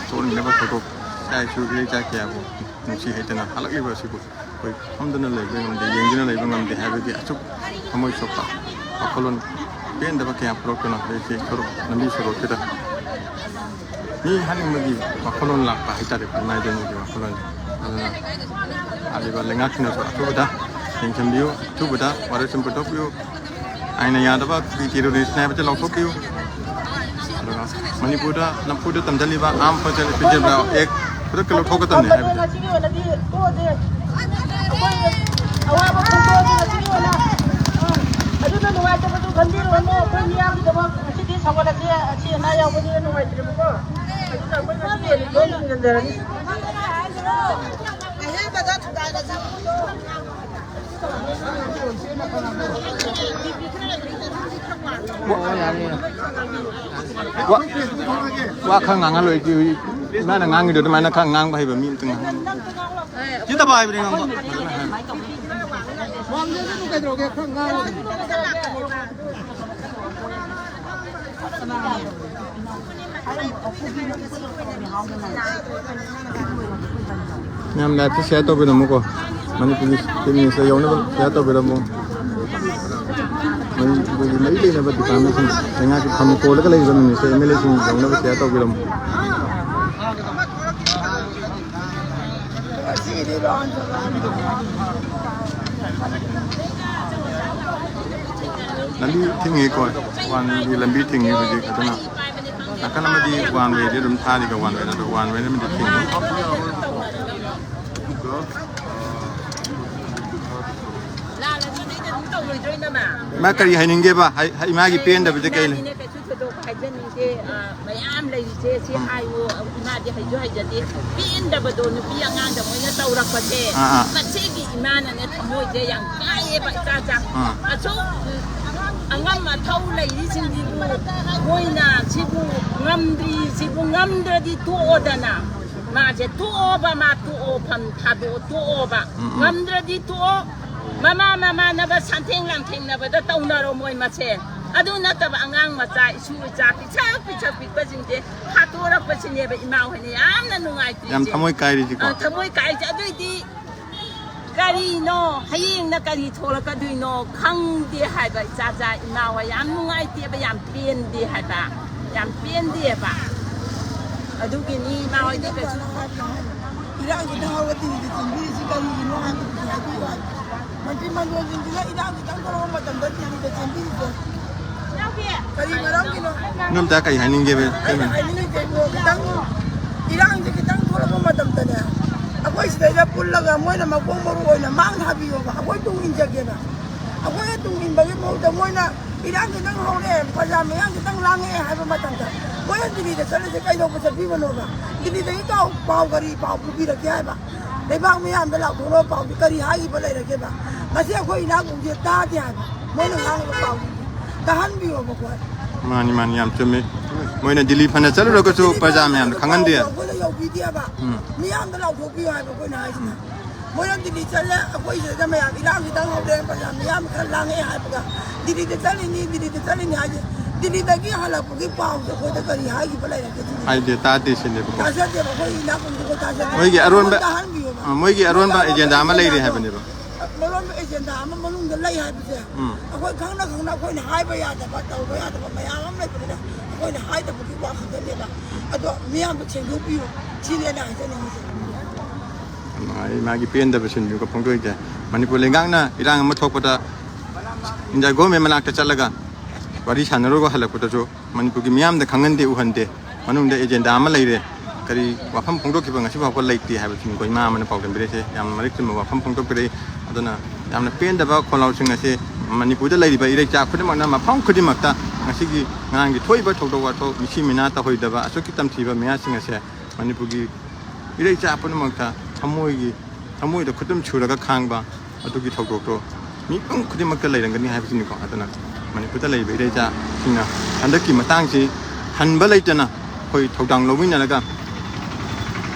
ꯁꯣꯛꯍꯟꯅꯕ ꯊꯧꯗꯣꯛ ꯏꯆꯥ ꯏꯁꯨ ꯏꯔꯩꯆꯥ ꯀꯌꯥꯕꯨ ꯅꯨꯡꯁꯤ ꯍꯩꯇꯅ ꯍꯜꯂꯛꯂꯤꯕ ꯑꯁꯤꯕꯨ ꯑꯩꯈꯣꯏ ꯐꯝꯗꯨꯅ ꯂꯩꯕ ꯉꯝꯗꯦ, ꯌꯦꯡꯗꯨꯅ ꯂꯩꯕ ꯉꯝꯗꯦ ꯍꯥꯏꯕꯒꯤ ꯑꯁꯨꯛ ꯊꯃꯣꯏ ꯁꯣꯛꯄ ꯋꯥꯈꯜꯂꯣꯟ ꯄꯦꯟꯗꯕ ꯀꯌꯥ ꯄꯨꯔꯛꯇꯨꯅ ꯍꯧꯖꯤꯛꯁꯤ ꯁꯣꯔꯣꯛ, ꯂꯝꯕꯤ ꯁꯣꯔꯣꯛꯁꯤꯗ ꯃꯤ ꯍꯥꯠꯅꯤꯡꯕꯒꯤ ꯋꯥꯈꯜꯂꯣꯟ ꯂꯥꯛꯄ ꯍꯥꯏꯇꯥꯔꯦ, ꯏꯃꯥ ꯏꯕꯦꯟꯒꯤ ꯋꯥꯈꯜꯂꯣꯟꯁꯦ꯫ ꯑꯗꯨꯅ ꯍꯥꯏꯔꯤꯕ ꯂꯩꯉꯥꯛꯁꯤꯅꯁꯨ ꯑꯊꯨꯕꯗ ꯌꯦꯡꯁꯤꯟꯕꯤꯌꯨ, ꯑꯊꯨꯕꯗ ꯋꯥꯔꯣꯏꯁꯤꯟ ꯄꯨꯊꯣꯛꯄꯤꯌꯨ꯫ ꯑꯥꯏꯟꯅ ꯌꯥꯗꯕ ꯀꯔꯤ ꯇꯦꯔꯣꯔꯤꯁꯅꯦ ꯍꯥꯏꯕꯁꯦ ꯂꯧꯊꯣꯛꯄꯤꯌꯨ꯫ ꯑꯗꯨꯒ ꯃꯅꯤꯄꯨꯔꯗ ꯅꯝꯐꯨꯗ ꯇꯝꯖꯜꯂꯤꯕ ꯑꯥꯔꯝ ꯐꯣꯔꯁꯦꯁ ꯑꯦꯛꯁ ꯈꯨꯗꯛꯇ ꯂꯧꯊꯣꯛꯀꯗꯕꯅꯤ ꯍꯥꯏꯕꯁꯦ꯫ ꯉꯁꯤꯒꯤ ꯑꯣꯏꯅꯗꯤ ꯇꯣꯛꯑꯁꯦ꯫ ꯑꯩꯈꯣꯏ ꯑꯋꯥꯕ ꯐꯣꯡꯗꯣꯛꯑꯁꯦ ꯉꯁꯤꯒꯤ ꯑꯣꯏꯅ꯫ ꯑꯗꯨꯅ ꯅꯨꯡꯉꯥꯏꯇꯕꯁꯨ ꯈꯟꯕꯤꯔꯨꯔꯅꯨ꯫ ꯑꯩꯈꯣꯏ ꯃꯤꯌꯥꯝꯒꯤꯗꯃꯛ ꯉꯁꯤꯗꯤ ꯁꯧꯒꯠꯂꯁꯦ꯫ ꯑꯁꯤ ꯑꯅꯥ ꯌꯥꯎꯕꯅꯤꯅ ꯅꯨꯡꯉꯥꯏꯇ꯭ꯔꯦꯕꯀꯣ꯫ ꯑꯗꯨꯅ ꯑꯩꯈꯣꯏ ꯉꯁꯤꯒꯤ ꯑꯣꯏꯅꯗꯤ ꯂꯣꯏ ꯊꯤꯡꯖꯤꯟꯖꯔꯅꯤ꯫ ꯑꯍꯦꯟꯕꯗ ꯊꯨꯒꯥꯏꯔꯁꯤ꯫ ꯋꯥ, ꯋꯥ ꯈꯔ ꯉꯥꯡꯍꯜꯂꯣꯏ, ꯏꯃꯥꯅ ꯉꯥꯡꯉꯤꯗꯣ ꯑꯗꯨꯃꯥꯏꯅ ꯈꯔ ꯉꯥꯡꯕ ꯍꯩꯕ ꯃꯤ ꯑꯝꯇ ꯉꯥꯡꯍꯜꯂꯣ꯫ ꯁꯤꯗꯕ ꯍꯥꯏꯕꯅꯤ ꯉꯥꯡꯕ꯫ ꯃꯌꯥꯝ ꯂꯥꯏꯐꯇ ꯁꯤꯌꯥꯔ ꯇꯧꯕꯤꯔꯝꯃꯨꯀꯣ꯫ ꯃꯅꯤꯄꯨꯔꯒꯤ ꯆꯤꯐ ꯃꯤꯅꯤꯁꯇꯔ ꯌꯧꯅꯕ ꯁꯤꯌꯥꯔ ꯇꯧꯕꯤꯔꯝꯃꯨ꯫ ꯃꯅꯤꯄꯨꯔꯒꯤ ꯃꯔꯤ ꯂꯩꯅꯕ ꯗꯤꯄꯥꯔꯠꯃꯦꯟꯁꯤꯡ, ꯂꯩꯉꯥꯛꯀꯤ ꯐꯝ ꯀꯣꯜꯂꯒ ꯂꯩꯔꯤꯕ ꯃꯤꯅꯤꯁꯇꯔ, ꯑꯦꯝ ꯑꯦꯜ ꯑꯦꯁꯤꯡ ꯌꯧꯅꯕ ꯁꯤꯌꯥꯔ ꯇꯧꯕꯤꯔꯝꯃꯨ꯫ ꯂꯝꯕꯤ ꯊꯤꯡꯉꯤꯀꯣ, ꯋꯥꯟꯒꯤ ꯂꯝꯕꯤ ꯊꯤꯡꯉꯤ ꯍꯧꯖꯤꯛ꯫ ꯑꯗꯨꯅ ꯅꯥꯀꯟ ꯑꯃꯗꯤ ꯋꯥꯟ ꯋꯦꯗꯤ ꯑꯗꯨꯝ ꯊꯥꯔꯤꯀꯣ, ꯋꯥꯟ ꯋꯦ ꯑꯗꯨ ꯋꯥꯟ ꯋꯦ ꯑꯃꯗꯤ ꯊꯤꯡꯉꯤ꯫ ꯂꯥꯜꯂꯗꯤ ꯅꯣꯏꯅ ꯑꯗꯨꯝ ꯇꯧꯔꯣꯏꯗ꯭ꯔꯣ, ꯏꯅꯝꯃ? ꯏꯃꯥ, ꯀꯔꯤ ꯍꯥꯏꯅꯤꯡꯒꯦꯕ? ꯍꯥꯏ-, ꯍꯥꯏ-, ꯏꯃꯥꯒꯤ ꯄꯦꯟꯗꯕꯁꯦ ꯀꯩ ꯂꯩ? ꯏꯃꯥꯒꯤꯅꯦ ꯀꯩꯁꯨ ꯊꯣꯏꯗꯣꯛꯄ ꯍꯥꯏꯖꯅꯤꯡꯗꯦ꯫ ꯑ, ꯃꯌꯥꯝ ꯂꯩꯔꯤꯁꯦ ꯁꯤ ꯎꯝ꯫ ꯍꯥꯏꯌꯣ꯫ ꯏꯃꯥꯗꯤ ꯍꯩꯁꯨ ꯍꯩꯖꯗꯦ꯫ ꯄꯦꯟꯗꯕꯗꯣ ꯅꯨꯄꯤ ꯑꯉꯥꯡꯗ ꯃꯣꯏꯅ ꯇꯧꯔꯛꯄꯁꯦ꯫ ꯑꯥ, ꯑꯥ꯫ ꯃꯁꯤꯒꯤ ꯏꯃꯥꯅꯅꯦ ꯊꯃꯣꯏꯁꯦ ꯌꯥꯝ ꯀꯥꯏꯌꯦꯕ ꯏꯆꯥꯆꯥ꯫ ꯑꯥ꯫ ꯑꯁꯨꯛ ꯑꯉꯝ ꯑꯊꯧ ꯂꯩꯔꯤꯁꯤꯡꯁꯤꯕꯨ ꯃꯣꯏꯅ ꯁꯤꯕꯨ ꯉꯝꯗ꯭ꯔꯤ, ꯁꯤꯕꯨ ꯉꯝꯗ꯭ꯔꯗꯤ ꯇꯣꯛꯑꯣꯗꯅ꯫ ꯃꯥꯁꯦ ꯇꯣꯛꯑꯣꯕ, ꯃꯥ ꯇꯣꯛꯑꯣ, ꯐꯝ ꯊꯥꯗꯣꯛꯑꯣ, ꯇꯣꯛꯑꯣꯕ꯫ ꯎꯝ, ꯎꯝ꯫ ꯉꯝꯗ꯭ꯔꯗꯤ ꯇꯣꯛꯑꯣ꯫ ꯃꯃꯥ ꯃꯃꯥꯟꯅꯕ ꯁꯟꯊꯦꯡ ꯂꯥꯡꯊꯦꯡꯅꯕꯗ ꯇꯧꯅꯔꯣ ꯃꯣꯏ ꯃꯁꯦꯟ꯫ ꯑꯗꯨ ꯅꯠꯇꯕ ꯑꯉꯥꯡ ꯃꯆꯥ, ꯏꯁꯨ ꯏꯆꯥ ꯄꯤꯛꯁꯛ ꯄꯤꯛꯁꯛ ꯄꯤꯛꯄꯁꯤꯡꯁꯦ ꯍꯥꯠꯇꯣꯔꯛꯄꯁꯤꯅꯦꯕ ꯏꯃꯥ ꯍꯣꯏꯅ ꯌꯥꯝꯅ ꯅꯨꯡꯉꯥꯏꯇ꯭ꯔꯤꯁꯦ꯫ ꯌꯥꯝ ꯊꯃꯣꯏ ꯀꯥꯏꯔꯤꯁꯤꯀꯣ꯫ ꯑ, ꯊꯃꯣꯏ ꯀꯥꯏꯔꯤꯁꯦ꯫ ꯑꯗꯨꯏꯗꯤ ꯀꯔꯤꯅꯣ, ꯍꯌꯦꯡꯅ ꯀꯔꯤ ꯊꯣꯛꯂꯛꯀꯗꯣꯏꯅꯣ ꯈꯪꯗꯦ ꯍꯥꯏꯕ ꯏꯆꯥ ꯏꯆꯥ ꯏꯃꯥ ꯍꯣꯏ ꯌꯥꯝ ꯅꯨꯡꯉꯥꯏꯇꯦꯕ, ꯌꯥꯝ ꯄꯦꯟꯗꯦ ꯍꯥꯏꯕ, ꯌꯥꯝ ꯄꯦꯟꯗꯦꯕ꯫ ꯑꯗꯨꯒꯤꯅꯤ ꯏꯃꯥ ꯍꯣꯏꯗꯤ ꯀꯩꯁꯨ ꯏꯔꯥꯡꯁꯤꯅ ꯍꯧꯔꯒ ꯗꯤꯜꯂꯤꯗ ꯆꯦꯟꯕꯤꯔꯤꯁꯤ ꯀꯔꯤꯒꯤꯅꯣ ꯍꯥꯏꯕꯗꯨꯁꯨ ꯍꯥꯏꯕꯤꯌꯨ ꯍꯥꯏꯕ꯫ ꯃꯟꯇ꯭ꯔꯤ ꯃꯟꯗꯣꯜꯁꯤꯡꯁꯤꯅ ꯏꯔꯥꯡ ꯈꯤꯇꯪ ꯊꯣꯛꯂꯛꯄ ꯃꯇꯝꯗ ꯗꯤꯜꯂꯤꯗ ꯆꯦꯟꯕꯤꯔꯤꯁꯦ꯫ ꯀꯔꯤ ꯃꯔꯝꯒꯤꯅꯣ? ꯅꯣꯏ ꯑꯝꯇ ꯀꯩ ꯍꯥꯏꯅꯤꯡꯒꯦꯕ? ꯑꯩꯅ ꯍꯥꯏꯅꯤꯡꯉꯤꯁꯦ ꯈꯤꯇꯪ ꯏꯔꯥꯡꯁꯦ ꯈꯤꯇꯪ ꯊꯣꯛꯂꯛꯄ ꯃꯇꯝꯗꯅꯦ, ꯑꯩꯈꯣꯏ ꯁꯤꯗꯩꯗ ꯄꯨꯜꯂꯒ ꯃꯣꯏꯅ ꯃꯀꯣꯛ ꯃꯔꯨ ꯑꯣꯏꯅ ꯃꯥꯡ ꯊꯥꯕꯤꯌꯣꯕ, ꯑꯩꯈꯣꯏ ꯇꯨꯡ ꯏꯟꯖꯒꯦꯕ꯫ ꯑꯩꯈꯣꯏꯅ ꯇꯨꯡ ꯏꯟꯕꯒꯤ ꯃꯍꯨꯠꯇ ꯃꯣꯏꯅ ꯏꯔꯥꯡ ꯈꯤꯇꯪ ꯍꯧꯔꯛꯑꯦ, ꯄ꯭ꯔꯖꯥ ꯃꯌꯥꯝ ꯈꯤꯇꯪ ꯂꯥꯡꯉꯛꯑꯦ ꯍꯥꯏꯕ ꯃꯇꯝꯗ ꯃꯣꯏꯅ ꯗꯤꯜꯂꯤꯗ ꯆꯠꯂꯤꯁꯦ ꯀꯩꯗꯧꯕ ꯆꯠꯄꯤꯕꯅꯣꯕ? ꯗꯤꯜꯂꯤꯗꯒꯤ ꯄꯥꯎ, ꯄꯥꯎ ꯀꯔꯤ ꯄꯥꯎ ꯄꯨꯕꯤꯔꯛꯀꯦ ꯍꯥꯏꯕ? ꯂꯩꯕꯥꯛ ꯃꯤꯌꯥꯝꯗ ꯂꯥꯎꯊꯣꯛꯅꯕ ꯄꯥꯎꯗꯤ ꯀꯔꯤ ꯍꯥꯏꯈꯤꯕ ꯂꯩꯔꯒꯦꯕ? ꯉꯁꯤ ꯑꯩꯈꯣꯏ ꯏꯅꯥꯛ ꯈꯨꯟꯕꯁꯦ ꯇꯥꯗꯦ ꯍꯥꯏꯕ꯫ ꯃꯣꯏꯅ ꯉꯥꯡꯉꯤꯕ ꯄꯥꯎꯗꯨꯗꯤ ꯇꯥꯍꯟꯕꯤꯌꯣꯕꯀꯣ꯫ ꯃꯥꯅꯤ, ꯃꯥꯅꯤ, ꯌꯥꯝ ꯆꯨꯝꯃꯤ꯫ ꯃꯣꯏꯅ ꯗꯤꯜꯂꯤ ꯐꯅ ꯆꯠꯂꯨꯔꯒꯁꯨ ꯄ꯭ꯔꯖꯥ ꯃꯌꯥꯝꯗ ꯈꯪꯍꯟꯗꯦ꯫ ꯄꯥꯎꯗꯣ ꯑꯩꯈꯣꯏꯗ ꯌꯧꯕꯤꯗꯦꯕ꯫ ꯎꯝ꯫ ꯃꯤꯌꯥꯝꯗ ꯂꯥꯎꯊꯣꯛꯄꯤꯌꯨ ꯍꯥꯏꯕ ꯑꯩꯈꯣꯏꯅ ꯍꯥꯏꯁꯤꯅ꯫ ꯃꯣꯏꯅ ꯗꯤꯜꯂꯤ ꯆꯠꯂꯦ, ꯑꯩꯈꯣꯏ ꯁꯤꯗ ꯃꯌꯥꯝ ꯏꯔꯥꯡ ꯈꯤꯇꯪ ꯍꯧꯔꯦ, ꯄ꯭ꯔꯖꯥ ꯃꯤꯌꯥꯝ ꯈꯔ ꯂꯥꯡꯉꯛꯑꯦ ꯍꯥꯏꯕꯗ ꯗꯤꯜꯂꯤꯗ ꯆꯠꯂꯤꯅꯤ, ꯗꯤꯜꯂꯤꯗ ꯆꯠꯂꯤꯅꯤ ꯍꯥꯏꯁꯦ꯫ ꯗꯤꯜꯂꯤꯗꯒꯤ ꯍꯜꯂꯛꯄꯒꯤ ꯄꯥꯎꯁꯦ ꯑꯩꯈꯣꯏꯗ ꯀꯔꯤ ꯍꯥꯏꯈꯤꯕ ꯂꯩꯔꯒꯦ? ꯍꯥꯏꯗꯦ, ꯇꯥꯗꯦ ꯁꯤꯅꯦꯕꯀꯣ꯫ ꯊꯥꯖꯗꯦꯕ, ꯑꯩꯈꯣꯏ ꯏꯅꯥꯛ ꯈꯨꯟꯕꯗ ꯊꯥꯖꯗꯦ꯫ ꯃꯣꯏꯒꯤ ꯑꯔꯣꯟꯕ, ꯇꯥꯍꯟꯕꯤꯌꯣꯕ꯫ ꯑ, ꯃꯣꯏꯒꯤ ꯑꯔꯣꯟꯕ ꯃꯣꯏꯒꯤ ꯑꯦꯖꯦꯟꯗꯥ ꯑꯃ ꯂꯩꯔꯦ ꯑꯔꯣꯟꯕ ꯍꯥꯏꯕꯅꯦꯕ꯫ ꯑꯔꯣꯟꯕ ꯑꯦꯖꯦꯟꯗꯥ ꯑꯃ ꯃꯅꯨꯡꯗ ꯂꯩ ꯍꯥꯏꯕꯁꯦ ꯎꯝ꯫ ꯑꯩꯈꯣꯏ ꯈꯪꯅ ꯈꯪꯅ ꯑꯩꯈꯣꯏꯅ ꯍꯥꯏꯕ ꯌꯥꯗꯕ, ꯇꯧꯕ ꯌꯥꯗꯕ ꯃꯌꯥꯝ ꯑꯃ ꯂꯩꯕꯅꯤꯅ ꯑꯩꯈꯣꯏꯅ ꯍꯥꯏꯗꯕꯒꯤ ꯋꯥ ꯈꯛꯇꯅꯦꯕ꯫ ꯑꯗꯣ ꯃꯤꯌꯥꯝꯗꯣ ꯁꯦꯡꯗꯣꯛꯄꯤꯌꯨ, ꯁꯤꯅꯦ ꯑꯩꯅ ꯍꯥꯏꯖꯅꯤꯡꯉꯤꯁꯦ꯫ ꯌꯥꯝ ꯅꯨꯡꯉꯥꯏ, ꯃꯥꯒꯤ ꯄꯦꯟꯗꯕ ꯁꯤꯟꯕꯤꯌꯨꯒ ꯐꯣꯡꯗꯣꯛꯏꯁꯦ꯫ ꯃꯅꯤꯄꯨꯔ ꯂꯩꯉꯥꯛꯅ ꯏꯔꯥꯡ ꯑꯃ ꯊꯣꯛꯄꯗ ꯏꯟꯗꯤꯌꯥ ꯒꯣꯔꯃꯦꯟ ꯃꯅꯥꯛꯇ ꯆꯠꯂꯒ ꯋꯥꯔꯤ ꯁꯥꯟꯅꯔꯨꯔꯒ ꯍꯜꯂꯛꯄꯗꯁꯨ ꯃꯅꯤꯄꯨꯔꯒꯤ ꯃꯤꯌꯥꯝꯗ ꯈꯪꯍꯟꯗꯦ, ꯎꯍꯟꯗꯦ꯫ ꯃꯅꯨꯡꯗ ꯑꯦꯖꯦꯟꯗꯥ ꯑꯃ ꯂꯩꯔꯦ, ꯀꯔꯤ ꯋꯥꯐꯝ ꯐꯣꯡꯗꯣꯛꯈꯤꯕ ꯉꯁꯤ ꯐꯥꯎꯕ ꯂꯩꯇꯦ ꯍꯥꯏꯕꯁꯤꯅꯤꯀꯣ ꯏꯃꯥ ꯑꯃꯅ ꯄꯥꯎꯗꯝꯕꯤꯔꯤꯁꯦ꯫ ꯌꯥꯝ ꯃꯔꯤꯛ ꯆꯨꯝꯕ ꯋꯥꯐꯝ ꯐꯣꯡꯗꯣꯛꯄꯤꯔꯛꯏ꯫ ꯑꯗꯨꯅ ꯌꯥꯝꯅ ꯄꯦꯟꯗꯕ ꯈꯣꯜꯂꯥꯎꯁꯤꯡ ꯑꯁꯤ ꯃꯅꯤꯄꯨꯔꯗ ꯂꯩꯔꯤꯕ ꯏꯔꯩꯆꯥ ꯈꯨꯗꯤꯡꯃꯛꯅ ꯃꯐꯝ ꯈꯨꯗꯤꯡꯃꯛꯇ ꯉꯁꯤꯒꯤ ꯉꯔꯥꯡꯒꯤ ꯊꯣꯛꯏꯕ ꯊꯧꯗꯣꯛ ꯋꯥꯊꯣꯛ ꯃꯤꯁꯤ ꯃꯤꯅꯥ ꯇꯧꯍꯣꯏꯗꯕ ꯑꯁꯨꯛꯀꯤ ꯇꯝꯊꯤꯕ ꯃꯤꯌꯥꯁꯤꯡ ꯑꯁꯦ ꯃꯅꯤꯄꯨꯔꯒꯤ ꯏꯔꯩꯆꯥ ꯄꯨꯝꯅꯃꯛꯇ ꯊꯃꯣꯏꯒꯤ, ꯊꯃꯣꯏꯗ ꯈꯨꯗꯨꯝ ꯁꯨꯔꯒ ꯈꯥꯡꯕ ꯑꯗꯨꯒꯤ ꯊꯧꯗꯣꯛꯇꯣ ꯃꯤꯄꯨꯝ ꯈꯨꯗꯤꯡꯃꯛꯇ ꯂꯩꯔꯝꯒꯅꯤ ꯍꯥꯏꯕꯁꯤꯅꯤꯀꯣ꯫ ꯑꯗꯨꯅ ꯃꯅꯤꯄꯨꯔꯗ ꯂꯩꯔꯤꯕ ꯏꯔꯩꯆꯥꯁꯤꯡꯅ ꯍꯟꯗꯛꯀꯤ ꯃꯇꯥꯡꯁꯤ ꯍꯟꯕ ꯂꯩꯇꯅ ꯑꯩꯈꯣꯏ ꯊꯧꯗꯥꯡ ꯂꯧꯃꯤꯟꯅꯔꯒ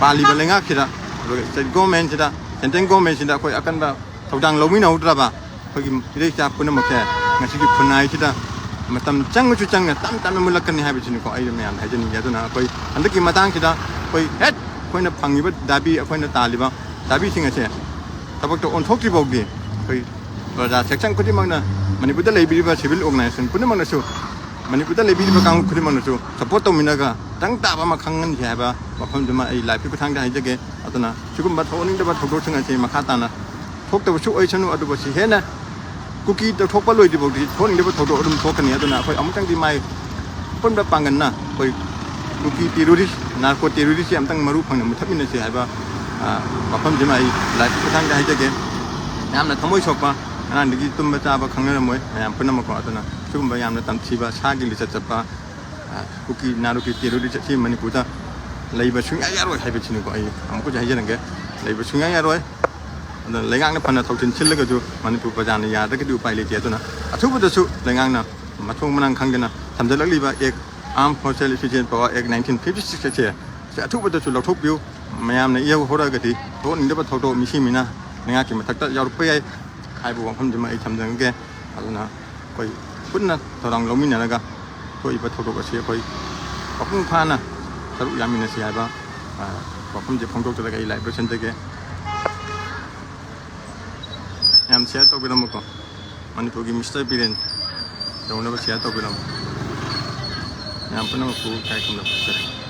ꯄꯥꯜꯂꯤꯕ ꯂꯩꯉꯥꯛꯁꯤꯗ, ꯑꯗꯨꯒ ꯁ꯭ꯇꯦꯠ ꯒꯣꯔꯃꯦꯟꯁꯤꯗ, ꯁꯦꯟꯇ꯭ꯔꯦꯜ ꯒꯣꯔꯃꯦꯟꯁꯤꯗ ꯑꯩꯈꯣꯏ ꯑꯀꯟꯕ ꯊꯧꯗꯥꯡ ꯂꯧꯃꯤꯟꯅꯍꯧꯗ꯭ꯔꯕ ꯑꯩꯈꯣꯏꯒꯤ ꯏꯔꯩꯆꯥ ꯄꯨꯝꯅꯃꯛꯁꯦ ꯉꯁꯤꯒꯤ ꯈꯨꯟꯅꯥꯏꯁꯤꯗ ꯃꯇꯝ ꯆꯪꯉꯁꯨ ꯆꯪꯅ ꯇꯞ ꯇꯞꯅ ꯃꯨꯜꯂꯛꯀꯅꯤ ꯍꯥꯏꯕꯁꯤꯅꯤꯀꯣ ꯑꯩꯅ ꯃꯌꯥꯝꯗ ꯍꯥꯏꯖꯅꯤꯡꯉꯤ꯫ ꯑꯗꯨꯅ ꯑꯩꯈꯣꯏ ꯍꯟꯗꯛꯀꯤ ꯃꯇꯥꯡꯁꯤꯗ ꯑꯩꯈꯣꯏ ꯍꯦꯛ ꯑꯩꯈꯣꯏꯅ ꯐꯪꯉꯤꯕ ꯗꯥꯕꯤ, ꯑꯩꯈꯣꯏꯅ ꯇꯥꯜꯂꯤꯕ ꯗꯥꯕꯤꯁꯤꯡ ꯑꯁꯦ ꯊꯕꯛꯇ ꯑꯣꯟꯊꯣꯛꯇ꯭ꯔꯤ ꯐꯥꯎꯗꯤ ꯑꯩꯈꯣꯏ ꯄ꯭ꯔꯖꯥ section ꯈꯨꯗꯤꯡꯃꯛꯅ, ꯃꯅꯤꯄꯨꯔꯗ ꯂꯩꯕꯤꯔꯤꯕ civil organization ꯄꯨꯝꯅꯃꯛꯅꯁꯨ, ꯃꯅꯤꯄꯨꯔꯗ ꯂꯩꯕꯤꯔꯤꯕ ꯀꯥꯡꯂꯨꯞ ꯈꯨꯗꯤꯡꯃꯛꯅꯁꯨ support ꯇꯧꯃꯤꯟꯅꯔꯒ ꯇꯪ ꯇꯥꯕ ꯑꯃ ꯈꯪꯍꯟꯁꯤ ꯍꯥꯏꯕ ꯋꯥꯐꯝꯗꯨꯃ ꯑꯩ live ꯀꯤ ꯈꯨꯠꯊꯥꯡꯗ ꯍꯥꯏꯖꯒꯦ꯫ ꯑꯗꯨꯅ ꯁꯤꯒꯨꯝꯕ ꯊꯣꯛꯍꯟꯅꯤꯡꯗꯕ ꯊꯧꯗꯣꯛꯁꯤꯡ ꯑꯁꯤ ꯃꯈꯥ ꯇꯥꯅ ꯊꯣꯛꯇꯕꯁꯨ ꯑꯣꯏꯁꯅꯨ, ꯑꯗꯨꯒ ꯁꯤ ꯍꯦꯟꯅ ꯀꯨꯀꯤ ꯇꯧꯊꯣꯛꯄ ꯂꯣꯏꯗ꯭ꯔꯤꯐꯥꯎꯗꯤ ꯊꯣꯛꯍꯟꯅꯤꯡꯗꯕ ꯊꯧꯗꯣꯛ ꯑꯗꯨꯝ ꯊꯣꯛꯀꯅꯤ꯫ ꯑꯗꯨꯅ ꯑꯩꯈꯣꯏ ꯑꯃꯨꯛꯇꯪꯗꯤ ꯃꯥꯏ ꯑꯄꯨꯟꯕ ꯄꯥꯡꯒꯜꯅ ꯑꯩꯈꯣꯏ ꯀꯨꯀꯤ terrorist, narco terrorist ꯁꯤ ꯑꯃꯨꯛꯇꯪ ꯃꯔꯨ ꯐꯪꯅ ꯃꯨꯊꯠꯃꯤꯟꯅꯁꯤ ꯍꯥꯏꯕ, ꯑ, ꯋꯥꯐꯝꯁꯤꯃ ꯑꯩ live ꯀꯤ ꯈꯨꯠꯊꯥꯡꯗ ꯍꯥꯏꯖꯒꯦ꯫ ꯌꯥꯝꯅ ꯊꯃꯣꯏ ꯁꯣꯛꯄ, ꯉꯔꯥꯡꯗꯒꯤ ꯇꯨꯝꯕ ꯆꯥꯕ ꯈꯪꯅꯔꯝꯃꯣꯏ ꯃꯌꯥꯝ ꯄꯨꯝꯅꯃꯛꯀꯣ꯫ ꯑꯗꯨꯅ ꯁꯤꯒꯨꯝꯕ ꯌꯥꯝꯅ ꯇꯝꯊꯤꯕ ꯁꯥꯒꯤ ꯂꯤꯆꯠ ꯆꯠꯄ, ꯑ, ꯀꯨꯀꯤ narco terrorist ꯑꯁꯤ ꯃꯅꯤꯄꯨꯔꯗ ꯂꯩꯕ ꯁꯨꯡꯌꯥ ꯌꯥꯔꯣꯏ ꯍꯥꯏꯕꯁꯤꯅꯤꯀꯣ꯫ ꯑꯩ ꯑꯃꯨꯛꯀꯁꯨ ꯍꯥꯏꯖꯔꯝꯒꯦ, ꯂꯩꯕ ꯁꯨꯡꯌꯥ ꯌꯥꯔꯣꯏ꯫ ꯑꯗꯨꯅ ꯂꯩꯉꯥꯛꯅ ꯐꯅ ꯊꯧꯁꯤꯟ ꯁꯤꯜꯂꯒꯁꯨ ꯃꯅꯤꯄꯨꯔ ꯄ꯭ꯔꯖꯥꯅ ꯌꯥꯗ꯭ꯔꯒꯗꯤ ꯎꯄꯥꯏ ꯂꯩꯇꯦ꯫ ꯑꯗꯨꯅ ꯑꯊꯨꯕꯗꯁꯨ ꯂꯩꯉꯥꯛꯅ ꯃꯊꯣꯡ ꯃꯔꯥꯡ ꯈꯪꯗꯅ ꯊꯝꯖꯤꯜꯂꯛꯂꯤꯕ Act, Armed Forces Efficiency Power Act nineteen fifty six ꯑꯁꯦ, ꯁꯤ ꯑꯊꯨꯕꯗꯁꯨ ꯂꯧꯊꯣꯛꯄꯤꯌꯨ꯫ ꯃꯌꯥꯝꯅ ꯏꯍꯧ ꯍꯧꯔꯛꯑꯒꯗꯤ ꯊꯣꯛꯍꯟꯅꯤꯡꯗꯕ ꯊꯧꯗꯣꯛ ꯃꯤꯁꯤ ꯃꯤꯅ ꯂꯩꯉꯥꯛꯀꯤ ꯃꯊꯛꯇ ꯌꯥꯎꯔꯛꯄ ꯌꯥꯏ ꯍꯥꯏꯕ ꯋꯥꯐꯝꯁꯤꯃ ꯑꯩ ꯊꯝꯖꯅꯤꯡꯒꯦ꯫ ꯑꯗꯨꯅ ꯑꯩꯈꯣꯏ ꯄꯨꯟꯅ ꯊꯧꯗꯥꯡ ꯂꯧꯃꯤꯟꯅꯔꯒ ꯊꯣꯛꯏꯕ ꯊꯧꯗꯣꯛ ꯑꯁꯤ ꯑꯩꯈꯣꯏ ꯃꯄꯨꯡ ꯐꯥꯅ ꯁꯔꯨꯛ ꯌꯥꯃꯤꯟꯅꯁꯤ ꯍꯥꯏꯕ, ꯑ, ꯋꯥꯐꯝꯁꯦ ꯐꯣꯡꯗꯣꯛꯆꯔꯒ ꯑꯩ live ꯂꯣꯏꯁꯤꯟꯖꯒꯦ꯫ ꯌꯥꯝ share ꯇꯧꯕꯤꯔꯝꯃꯨꯀꯣ꯫ ꯃꯅꯤꯄꯨꯔꯒꯤ Mister ꯕꯤꯔꯦꯟ ꯇꯧꯅꯕ share ꯇꯧꯕꯤꯔꯝꯃꯨ꯫ ꯃꯌꯥꯝ ꯄꯨꯝꯅꯃꯛꯄꯨ ꯏꯀꯥꯏ ꯈꯨꯝꯅꯕ ꯄꯤꯖꯔꯤ꯫